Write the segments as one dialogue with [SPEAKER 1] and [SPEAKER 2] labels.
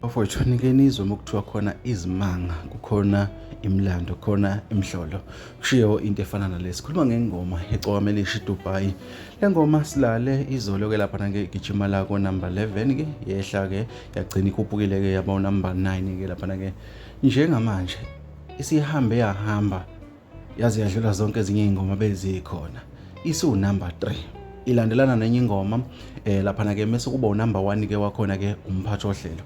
[SPEAKER 1] Bafowethu nike nizwe uma kuthiwa khona izimanga, kukhona imilando, khona imhlolo. Kushiwo into efana nale. Sikhuluma ngengoma yegcokama elisha iDubai. Le ngoma silale izolo ke lapha ke igijima la ko number 11 ke yehla ke yagcina ikhuphukile ke yaba number 9 ke lapha ke njengamanje isihambe yahamba yaze yadlula zonke ezinye iy'ngoma bezikhona isiwu-number 3 ilandelana nenye ingoma laphana ke mase kuba unumber 1 ke wakhona ke umphathi ohlelo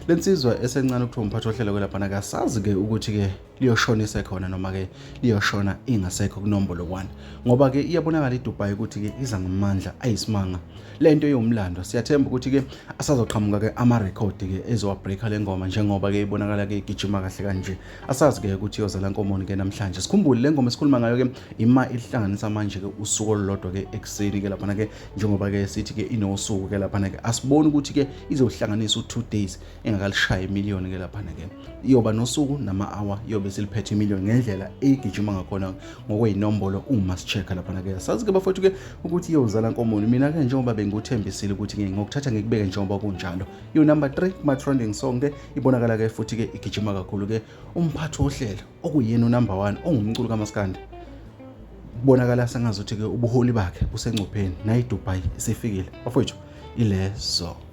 [SPEAKER 1] lensizwa esencane ukuthiwa umphathi ohlelo ke laphana ke asazi ke ukuthi ke liyoshona isekhona noma ke liyoshona ingasekho kunombolo 1 ngoba ke iyabonakala iDubai ukuthi ke iza ngamandla ayisimanga lento yomlando. Siyathemba ukuthi ke asazoqhamuka ke ama record ke ezowabreaker lengoma njengoba ke ibonakala ke igijima kahle kanje. Asazi ke ukuthi iyozala nkomoni ke namhlanje. Sikhumbule le ngoma esikhuluma ngayo ke ima ihlanganisa manje ke usuku olulodwa ke ekuseni ke laphana ke njengoba ke sithi ke inosuku ke laphana ke asiboni ukuthi ke izohlanganisa u2 days engakalishayi imillion ke laphana ke iyoba nosuku nama hour iyobe siliphethe imillion ngendlela egijima ngakhona ngokweyinombolo uma sichecka laphana ke. Sazi ke bafowethu ke ukuthi iyozala nkomoni. Mina ke njengoba benguthembisile ukuthi ke ngokuthatha ngikubeke njengoba kunjalo, iyo number 3 kuma trending song ke ibonakala ke futhi ke igijima kakhulu ke. Umphathi wohlelo okuyena unumber 1 ongumculo kaMaskandi kubonakala sengazuthi ke ubuholi bakhe busengcupheni, nayi Dubai isifikile bafowethu ilezo.